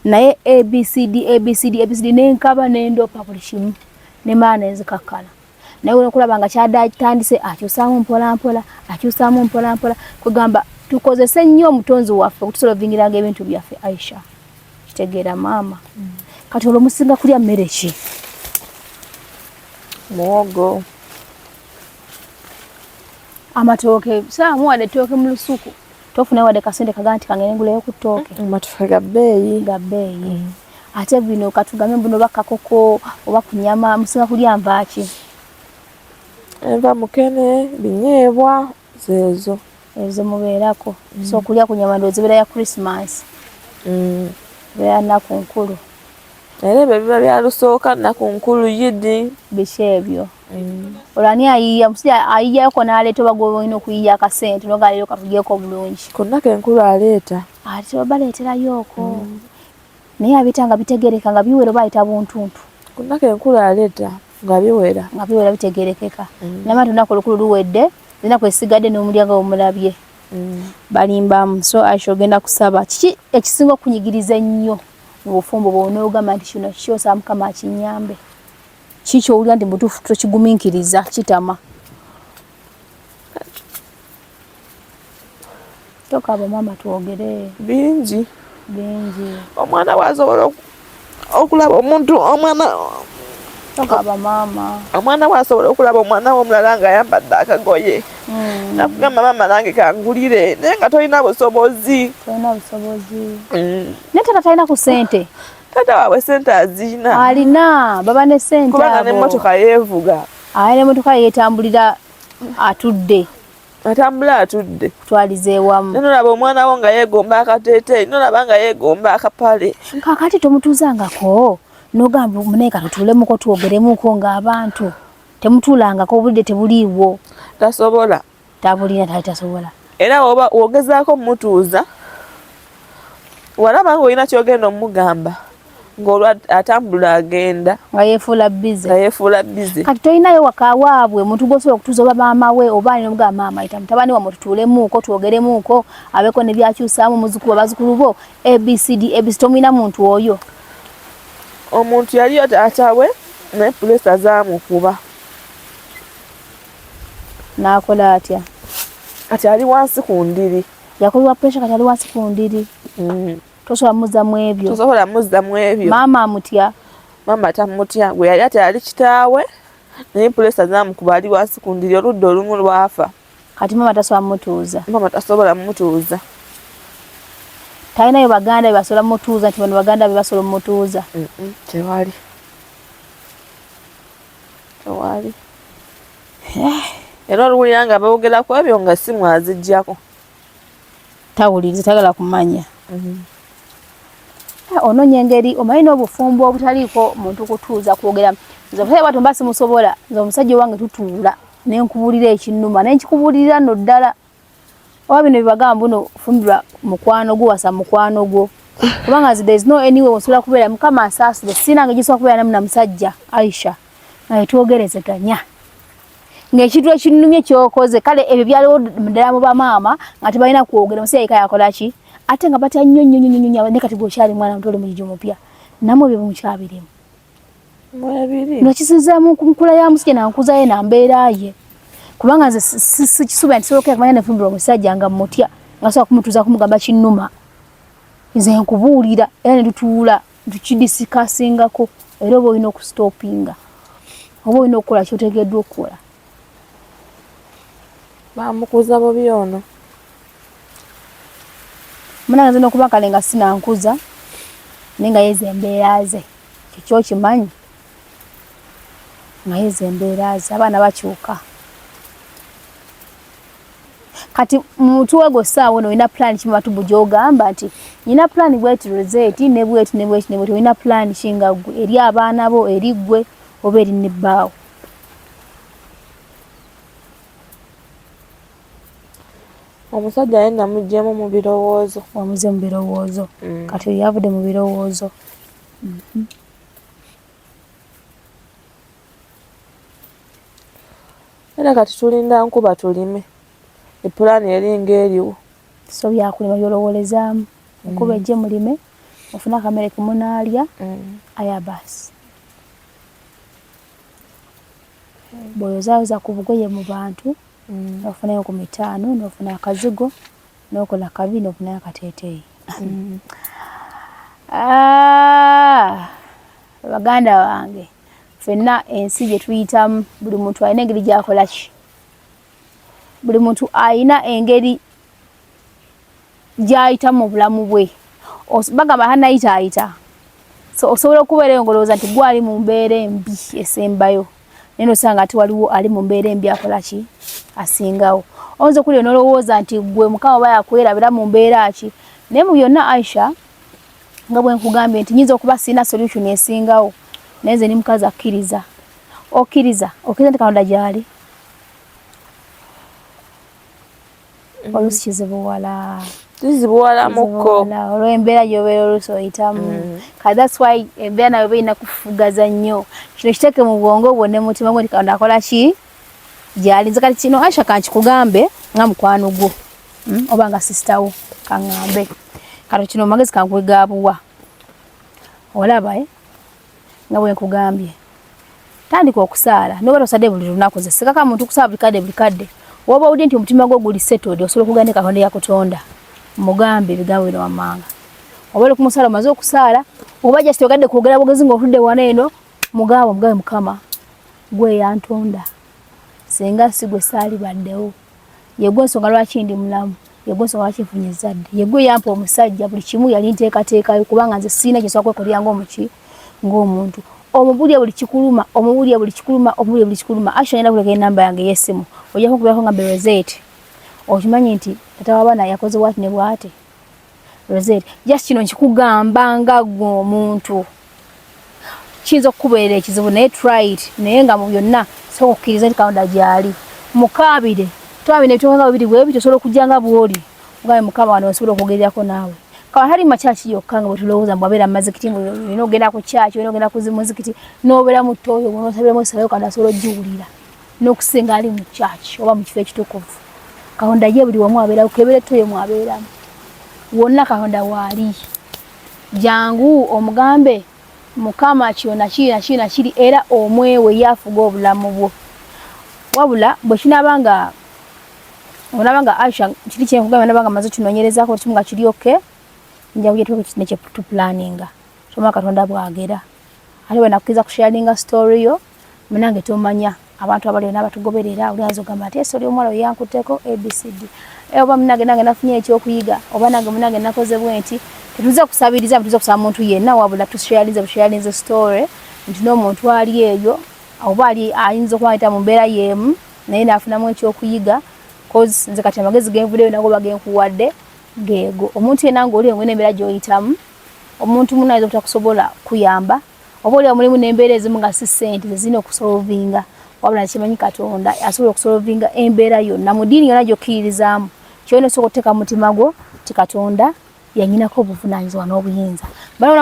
naye ABCD ABCD ABCD ne nkaba ne ndopa buli kimu ne maana ne nzikakkana. Naye olina okulaba nga kyatandise akyusaamu mpola mpola, akyusaamu mpola mpola, kwegamba tukozese nnyo omutonzi waffe okutusolovingiranga ebintu byaffe. Aisha kitegeera maama. Kati olwo musinga kulya mmere ki? Muwogo, amatooke. Saamu wadde ettooke mu lusuku tofuna wadde kasente kaga nti kangende nguleyo ku ttooke. Amatooke ga bbeeyi. Ga bbeeyi. Ate bino katugambe mbuno oba kakoko oba ku nyama musinga kulya nva ki? Enva mukene, binyeebwa, zeezo. Ezo mubeerako. So okulya ku nyama ndowooza ebeera ya Christmas. Ebeera nnaku nkulu. Era ebyo biba bya lusooka, nnaku nkulu, yidi. Biki ebyo? Olwo ani ayiiya? Omusajja ayiiyayoko n'aleeta oba gwe olina okuyiiya akasente n'ogamba leero katugyeko bulungi? Ku nnaku enkulu aleeta. Ate baleeterayooko. Naye abiita nga bitegeereka nga biwera oba ayita buntuntu? Ku nnaku enkulu aleeta nga biwera. Nga biwera bitegeerekeka. Namanya olunaku olukulu luwedde, ennaku esigadde n'omulya nga omulabye. Balimbamu. So Aisha ogenda kusaba. Kiki ekisinga okukunyigiriza ennyo mu bufumbo bwo n'ogamba nti kino kikyosa Mukama akinnyambe? Kiki ky'owulira nti mubutuufu tokigumiikiriza kitama? Tokaaba maama twogere. Bingi. Bingi. Omwana bw'asobola okulaba omuntu omwana Tokaaba maama. Omwana bw'asobola okulaba omwana we omulala ng'ayambadde akagoye. Nakugamba maama nange kangulire, naye nga tolina busobozi. Tolina busobozi. Naye taata talina ku ssente. Taata waabwe sente azirina. Alina baba ne sente Kubanga n'emmotoka yeevuga. Alina emmotoka yeetambulira atudde. Atambula atudde. Kutwaliza ewamu. Nolaba omwana wo nga yeegomba akateeteeyi, nolaba nga yeegomba akapale. Kaakati tomutuuzangako n'ogamba munaye katutuulemuko twogeremuko ng'abantu temutuulangako obudde tebuliiwo. Tasobola. Tabulina tali tasobola. Era oba ogezaako mutuuza walaba ng'olina ky'ogenda omugamba ng'olwo atambula agenda nga yeefuula busy. Nga yeefuula busy. Kati tolinayo waka waabwe omuntu gw'osobola okutuuza oba maama we oba ani n'omugamba maama yita mutabani wammwe tutuulemuuko twogeremuuko abeeko ne by'akyusaamu muzzukulu abazzukulu bo ABCD ABC tomulina muntu oyo. Omuntu yaliyo taata we naye puleesa zaamukuba. N'akola atya? Kati ali wansi ku ndiri. Yakubibwa pressure kati ali wansi ku ndiri. Tosobola muzza mu ebyo. Tosobola muzza mu ebyo. Maama amutya. Maama tamutya. Gwe yali ate yali kitaawe naye puleesa zaamukuba ali wansi ku ndiri oludda olumu lwafa. Kati maama tasobola mutuuza. Maama tasobola mutuuza. Talinayo baganda be basobola mutuuza nti bano baganda be basobola mutuuza. Tewali. Tewali. Era oluwulira nga boogera ku ebyo nga essimu aziggyako. Tawuliriza tayagala kumanya. Onoonya engeri omanyi n'obufumbo obutaliiko muntu kutuuza kwogera. Nze omusajja bw'atyo mba simusobola. Nze omusajja owange tutuula ne nkubuulira ekinnuma ne nkikubuulirira nno ddala. Oba bino bye bagamba mbu fumbirwa mukwano gwo wasa mukwano gwo. Kubanga nze there is no any way osobola kubeera Mukama ansaasire sirina ngeri gye nsobola kubeera na musajja Aisha nga tetwogerezeganya. Ng'ekintu ekinnumye ky'okoze kale ebyo byaliwo ddala mu bamaama nga tebalina kwogera omusajja yekka yakola ki ate nga batya nnyo nnyo nnyo nnyo naye kati gw'okyali mwana muto oli mugigi mupya nammwe ebyo mukyabirimu. Mwebiri. Nokisinziira mu nkula ya musajja na nkuza ye na mbeera ye kubanga nze sikisuubira nti sobola kumanya nefumbirwa omusajja nga mutya nga sobola kumutuuza kumugamba kinnuma nze nkubuulira era ne tutuula tukidisikasingako era oba olina okusitopinga oba olina okukola kyotegeddwa okukola. Bamukuza bubi ono. Munange nze n'okuba kale nga sinankuza naye nga yeza embeera ze kikyo okimanyi nga yeza embeera ze abaana bakyuka. Kati mutwe gwo ssaawa eno olina pulaani ki matubu gy'ogamba nti nina pulaani bweti Rosette ne bweti ne bweti ne bweti olina pulaani ki nga ggwe eri abaana bo eri ggwe oba eri ne bbaawo? Omusajja ye namuggyemu mu birowoozo. Wamuze mu birowoozo. Kati oyo yavudde mu birowoozo. Era kati tulinda nkuba tulime. Epulaani eringa eriwo. So byakulima by'olowoolezaamu. Enkuba ejje mulime, mufune akamere ke munaalya, aya baasi. Bw'oyozaayoza ku bugoye mu bantu, n'ofunayo ku mitaano, n'ofuna akazigo, n'okola kabi, n'ofunayo akateeteeyi. Baganda bange, ffenna ensi gye tuyitamu buli muntu alina engeri gy'akola ki? Buli muntu alina engeri gy'ayitamu mu bulamu bwe. Bagamba tannayitaayita. So osobola okubeera eyo ng'olowooza nti ggwe ali mu mbeera embi esembayo naye n'osanga ate waliwo ali mu mbeera embi akola ki? Asingawo. Oyinza okuwulira n'olowooza nti ggwe Mukama oba yakwerabira mu mbeera ki naye mu byonna Aisha nga bwe nkugambye nti nyinza okuba sirina solution esingawo naye nze ndi mukazi akkiriza. Okkiriza? Okkiriza nti Katonda gy'ali? Oluusi kizibuwala. Kizibuwalamuko. Olw'embeera gy'obeera oluusi oyitamu. Kati that's why embeera nayo oba erina kufugaza nnyo. Kino kiteeke mu bwongo bwo ne mu mutima gwo nti Katonda akola ki? Gy'ali. Nze kati kino Aisha kankikugambe nga mukwano gwo oba nga sisita wo kaŋŋambe. Kati kino magezi kankuwe ga buwa. Olaba nga bwe nkugambye. Tandika okusaala n'oba tosadde buli lunaku nze sikaka muntu kusaala buli kadde buli kadde. W'oba owulidde nti omutima gwo guli settled osobola okugenda ne Katonda eyakutonda mugambe ebigambo bino wammanga. Oba oli ku musaala omaze okusaala oba just oyagadde kwogera bwogezi ng'otudde wano eno mugambe omugambe Mukama ggwe eyantonda singa si ggwe saalibaddewo ye ggwe ensonga lwaki ndi mulamu. Yegwe nsonga lwaki nfunye ezzadde, yegwe yampa omusajja, buli kimu yali nteekateekayo, kubanga nze sirina kye nsobola kwekolera ng'omuki ng'omuntu. Omubulya buli kikuluma, omubulya buli kikuluma, omubulya buli kikuluma. Aisha, ngenda kuleka enamba yange ey'essimu, ojja kunkubirako nga Rosette, okimanyi nti tata w'abaana yakoze bwati ne bwati. Rosette, just kino nkikugamba nga ggwe omuntu, kiyinza okukubeerera ekizibu, naye try it. Naye nga mu byonna sooka okukkiriza nti Katonda gy'ali, mukaabire twabina ebitooke nga bibiri bwe bityo, osobola okujja nga bw'oli ogambe Mukama wano nsobola okwogererako naawe. Kawa tali makyaki yokka nga bwe tulowooza mbu abeera mu mazikiti, mbu olina okugenda ku kyaki, olina okugenda ku muzikiti, n'obeera mu ttooyo n'osabiramu essala yo, Katonda asobola ogiwulira n'okusinga ali mu kyaki oba mu kifo ekitukuvu. Katonda ye buli wamu abeera, kebera ettoyo mwabeeramu wonna, Katonda waali. Jangu omugambe Mukama kyona kiri na kiri na kiri, era omwewe yafuga obulamu bwo. Wabula bwe kinaaba nga onaba nga Aisha kiri kyenkugamba, naba nga maze kinoonyerezaako kimu nga kiri okay, nja kujja tuke kino kye tuplaninga. Soma Katonda bwagera ate bwe nakkiriza kusharinga story yo, munange tomanya abantu abali n'abatugoberera, oli ayinza okugamba nti ese oli omuwala oyo yankutteko ABCD, oba munange nange nafunye ekyokuyiga, oba nange munange nakoze bwe nti. Tetuze kusabiriza, tuze kusaba muntu yenna, wabula tusharinze busharinze story nti n'omuntu ali eyo oba ali ayinza okuba ayita mu mbeera y'emu naye n'afunamu ekyokuyiga, cause nze kati amagezi genvuddeyo nago bagenkuwadde geego. Omuntu yenna ng'oli engwe n'embeera gy'oyitamu, omuntu munno ayinza obutakusobola kuyamba, oba oli mulimu n'embeera ezimu nga si ssente zezirina okusolvinga, wabula kimanyi Katonda asobola okusolvinga embeera yonna mu ddiini yonna gy'okkiririzaamu. Kyolina osooka okuteeka mu mutima gwo ti Katonda yanyinako obuvunaanyizibwa n'obuyinza. Bano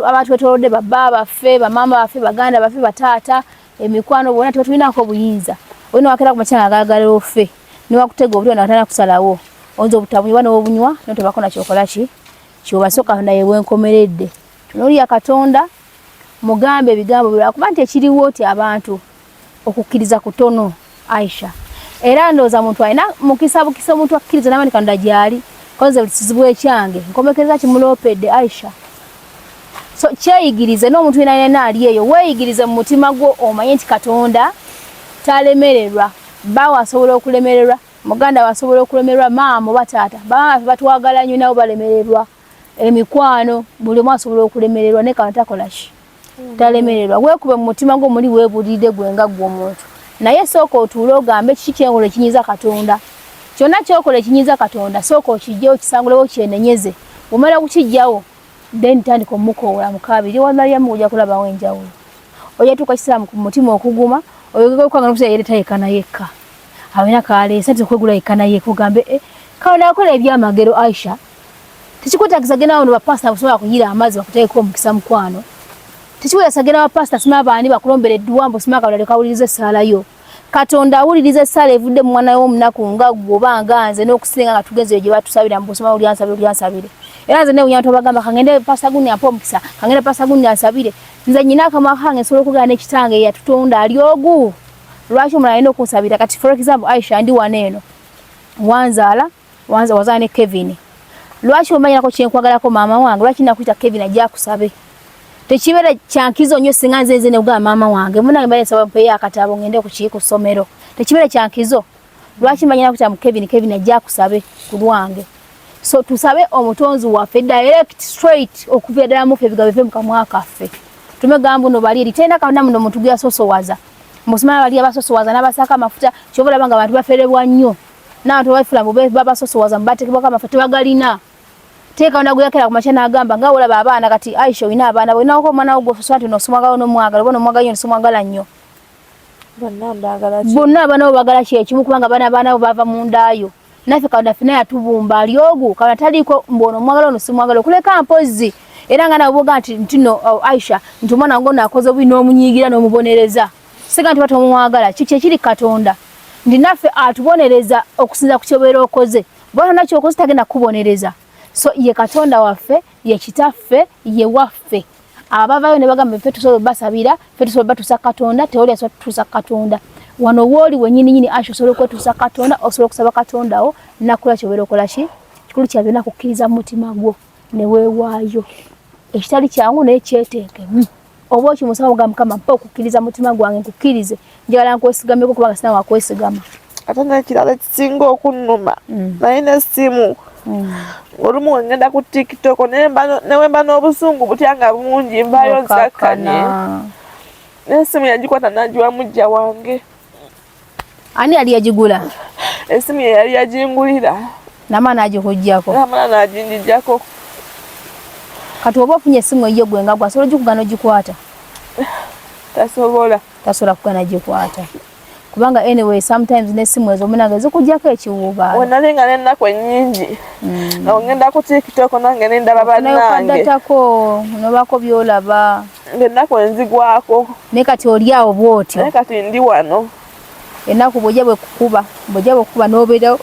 abatwetoolodde, babba baffe, bamaama baffe, baganda baffe, bataata, emikwano, bonna tetulinako obuyinza. Olina wakera ku makya nga agagala ofe, newakutega obutwa natana kusalawo, oyinza obutabunywa n'obunywa notobako nakyokola ki kyoba. So Katonda yewenkomeredde, tunuulira Katonda, mugambe ebigambo bye, kuba nti ekiriwo ti abantu okukkiriza kutono, Aisha. Era ndowooza muntu alina mukisa bukisa omuntu akkiriza n'amani Katonda gy'ali. Koze buli kizibu ekyange nkomekereza kimuloopedde, Aisha. So kyeyigirize n'omuntu yena yena ali eyo, weeyigirize mu mutima gwo omanye nti Katonda talemererwa. Bbaawo asobola okulemererwa, muganda we asobola okulemererwa, maama oba taata, bamaama baffe batwagala nnyo, nabo balemererwa, emikwano, buli omu asobola okulemererwa, naye Katonda takola ki, talemererwa. Weekube mu mutima gwo muli, weebuulirire gwe nga ggwe omuntu, naye sooka otuule ogambe kiki kyenkola ekinyiiza Katonda. Kyonna kyokola ekinyiiza Katonda, sooka okijjewo, kisangulewo, kyenenyeze. Bw'omala kukijjawo, then tandika omukoola mukabiri wa Mariyamu, ojja kulabawo enjawulo. Ojja tuuka kiseera ku mutima okuguma, oyogekanga nokusa yereeta yekka na yekka, awena kaleesa nti okwegula yekka na yekka, ogambe eh, Katonda akola ebyamagero. Aisha, tekikwetagisa genda wano bapasita busobola kuyira amazzi bakuteekeko omukisa, mukwano. Tekikwetagisa genda bapasita sima baani bakulombera edduwa mbu sima Katonda lekawuliriza essaala yo. Katonda awuliriza essaala evudde mu mwana w'omunaku nga ggwe oba nga nze n'okusinga nga tugenze eyo gye batusabira mbu osoma olyansabire olyansabire. Era nze newunya nti obagamba kangende pasita gundi ampe omukisa, kangende pasita gundi ansabire. Nze nyina akamwa kange, nsobola okugana n'ekitange eyatutonda ali ogu, lwaki omulala alina okunsabira? Kati for example, Aisha, ndi wano eno, wanzaala, wanza wazaala ne Kevin. Lwaki omanyirako kyenkwagalako maama wange? Lwaki nakuyita Kevin ajja akusabe? Tekibeera kyankizo nnyo singa nze nze nekugamba maama wange, munange mbadde nsaba mpeeyo akatabo ngende ku ssomero? Tekibeera kyankizo. Lwaki manyira kuyita mu Kevin, Kevin ajja akusabe ku lwange? So tusabe omutonzi waffe direct, straight, okuva ddala mufe ebigambo bive mu kamwa kaffe. Tumegamba no bali eri tena kaona muno muntu gwe yasosowaza, musumana bali abasosowaza n'abasaako amafuta. Kyova olaba nga abantu baferebwa nnyo n'abantu babafula mbu babasosowaza, mubateekebwako amafuta, tebagalina. Teeka ona gweyakera ku makya n'agamba nga olaba abaana. Kati Aisha, olina abaana, olinako omwana wo gwososola nti nosomwagala, nomwagala oba nomwagala nnyo, nosomwagala nnyo? Bonna mbaagala ki? Bonna abaana bo bagala kyekimu, kubanga abaana bo bava mu ndaayo. Naffe Katonda ffena yatubumba ali ogu. Katonda taliiko mbu ono omwagala, ono simwagala, okuleka mpozzi era nga nabo boga nti ntino, oh, Aisha, nti omwana wange ono akoze bubi n'omunyiigira n'omubonereza, siga nti batomwagala. Kiki ekiri Katonda nti naffe atubonereza okusinza ku kyobeera okoze. Bw'aba tonna kyokoze, tagenda kukubonereza. So ye Katonda waffe, ye kitaffe, ye waffe. Abavayo ne bagamba ffe tusobola obasabira, ffe tusobola batuusa Katonda, tewali asobola tutuusa Katonda. Wano wooli wenyini nyini, Aisha, osobola okwetuusa Katonda, osobola okusaba Katonda wo nakola kyobeera okola. Ki kikulu kya byonna kukkiriza mu mutima gwo ne weewaayo, ekitali kyangu, naye kyeteekemu oba okimusaba, oga Mukama, mpa okukkiriza mutima gwange, nkukkirize, njagala nkwesigameko kubanga sina wakwesigama. Ate n'ekirala ekisinga okunnuma mm. naye n'essimu mm. olumu wengenda ku tiktok newemba n'obusungu butya nga bungi mbayo nzakkanye n'essimu yagikwata nagiwa mujja wange. Ani yali yagigula? Esimu ye yali yagingulira. Namala n'agikuggyako? Namala n'aginjijjako. Kati oba ofunye esimu eyiyo gwe nga gwe asobola ogikugana ogikwata? Tasobola. Tasobola kugana gikwata. Kubanga anyway sometimes n'essimu ezo munange zikuggyako ekiwuubaalo. Wenali nga n'ennaku ennyingi mm. nga ngenda ku tiktok nange ne ndaba bannange. Odatako nobako by'olaba. Ng'ennaku enzigwako. Naye kati oli awo bw'otyo. Naye kati ndi wano. Ennaku bw'ojja bwekukuba bw'ojja bwekukuba n'obeera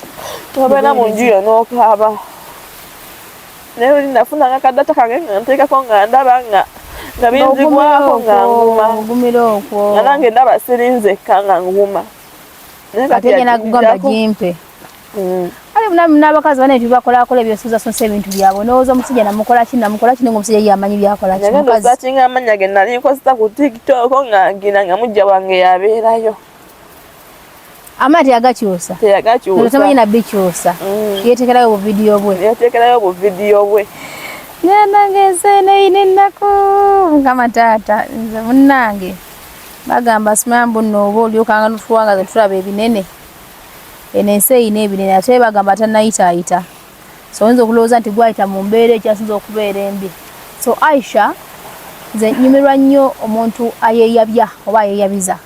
n'obeera mu nju yo n'okaaba. Naye oli nafunanga akadata kange nga nteekako nga ndaba nga nga binzigwako nga nguma. Ogumira okwo. Nga nange ndaba siri nzekka nga nguma. Ate ngenda kugamba gimpe. Mm. Ale n'abakazi bana ebintu bakolakola ebyosuuza sonsa ebintu byabwe nowooza omusajja namukola ki namukola ki naye omusajja ye amanyi byakola ki mukazi kinga amannya ge nali nkozesa ku tiktok nga ngira nga mujja wange yabeerayo ama teyagakyusa teyagakyusa tamanyi nabikyusa mm. yetekerayo obuvidiyo bwe yetekerayo obuvidiyo bwe nange ensi eno eyina ennaku mukama taata nze munnange bagamba simanya mbu nno oba olyokanga notuwanga tetulaba ebinene eno ensi eyina ebinene ate bagamba tanayitaayita so oyinza okulowooza nti gwayita mu mbeera ekyasinza okubeera embi so aisha nze nyumirwa nnyo omuntu ayeyabya oba ayeyabiza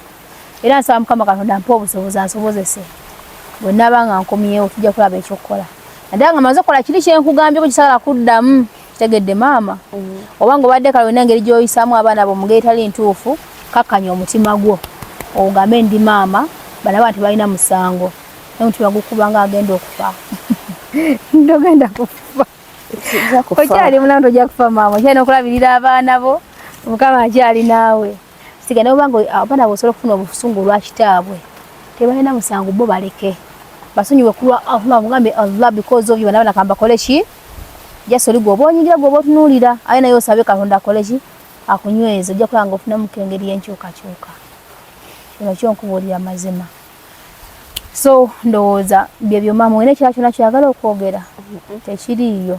era nsaba mukama katonda mpa obusobozi ansobozese bwe naaba nga nkomyewo tujja kulaba ekyokukola naddala nga maze okukola kiri kyenkugambyeko kisagala kuddamu kitegedde maama mm. oba nga obadde kale olina engeri gy'oyisaamu abaana bo mungeri etali ntuufu kakkanya omutima gwo ogambe ndi maama bano abaana tebalina musango naye omutima gukuba nga agenda okufa ndogenda kufa okyali mulamu tojja kufa maama okyalina okulabirira abaana bo mukama akyali naawe siga naye obanga abaana bosobola okufuna obusungu olwa kitaabwe tebalina musango bo baleke basonyiwe kulwa Allah mugambe Allah because of you bana kamba kole ki just oli gwoba onyingira gwoba otunuulira aye naye osabe Katonda akole ki akunyweze ojja kulaba nga ofunamu engeri y'enkyukakyuka kino kyo nkubuulira mazima so ndowooza byebyo maama olina ekirala kyona kyagala okwogera tekiriiyo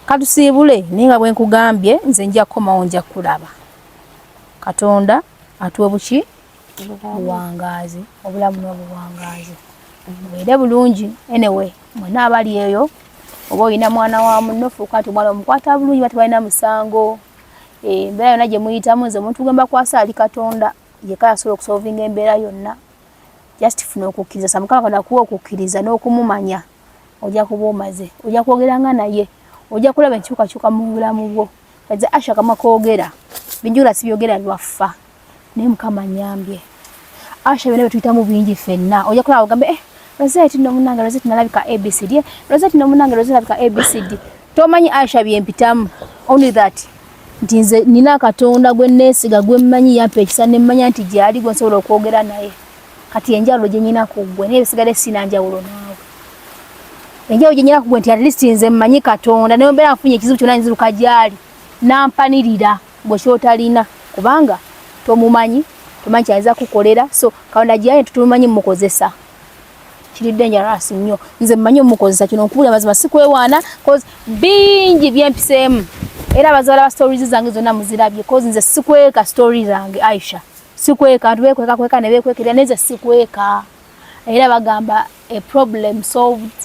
katusiibule naye nga bwe nkugambye nze nja kukomawo nja kukulaba katonda atuwe buki buwangaazi obulamu n'obuwangaazi mubeere bulungi anyway mwena abali eyo oba olina mwana wa munno fuuka nti omwana omukwata bulungi ba tebalina musango eh, embeera yonna gye muyitamu nze omuntu gwe mbakwasa ali katonda yeka yasobola okusolvinga embeera yonna just funa okukkiriza samukama katonda kuwa okukkiriza n'okumumanya ojja kuba omaze ojja kwogeranga naye ojja kulaba enkyukakyuka mu bulamu bwo nze asha kamwa koogera bijula sibyogera lwaffa naye mukama nyambye asha byonna byetuyitamu bingi ffenna ojja kulaba ogambe eh, Rosette no munange Rosette nalabika ABCD Rosette no munange Rosette nalabika ABCD tomanyi asha byempitamu only that nti nze nina katonda gwe neesiga gwe mmanyi yampa ekisa ne mmanya nti gyali gwe nsobola okwogera naye kati enjawulo gye nyina ku ggwe naye bisigadde sina njawulo naawe enjawulo gye nyina ku ggwe nti at least nze mmanyi katonda naye mbeera nfunye ekizibu kyonna nziruka gyali nampanirira gwe kyotalina kubanga tomumanyi tomanyi kyayinza kukolera so katonda gyali tutumumanyi mukozesa kiri dangerous nnyo nze mmanyi omukozesa kino nkubulira mazima sikwewaana cause bingi byempiseemu era abazaala ba stories zange zonna muzirabye cause nze sikweka story zange Aisha sikweka abantu bekweka kweka ne bekwekerera naye nze sikweka era bagamba a problem solved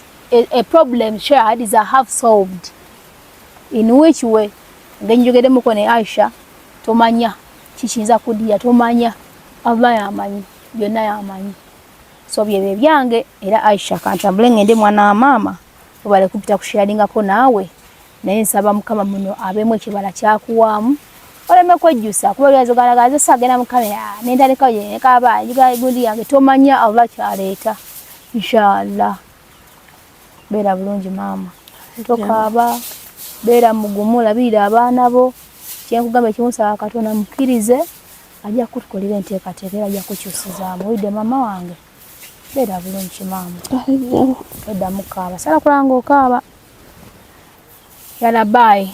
a problem shared is a half solved in which way ngenjogeremuko ne Aisha tomanya kikiyinza kudira tomanya Allah yamanyi byonna yamanyi so byebyo ebyange era Aisha kantambule ngende mwana wa maama obale kupita kusharingako naawe naye nsaba mukama muno abeemu ekibala kyakuwaamu oleme kwejjusa kuba byazogalaga sagenda mu kamera nentandika nekaaba gundi yange tomanya Allah kyaleeta inshallah beera bulungi maama tokaaba beera mugumu labirira abaana bo kyenkugamba ekimusaba katonda mukkirize ajja kutukolera enteekateeka era ajja kukyusizaamu owulidde maama wange beera bulungi maama toddamu kaaba sala kulanga okaaba yala bye.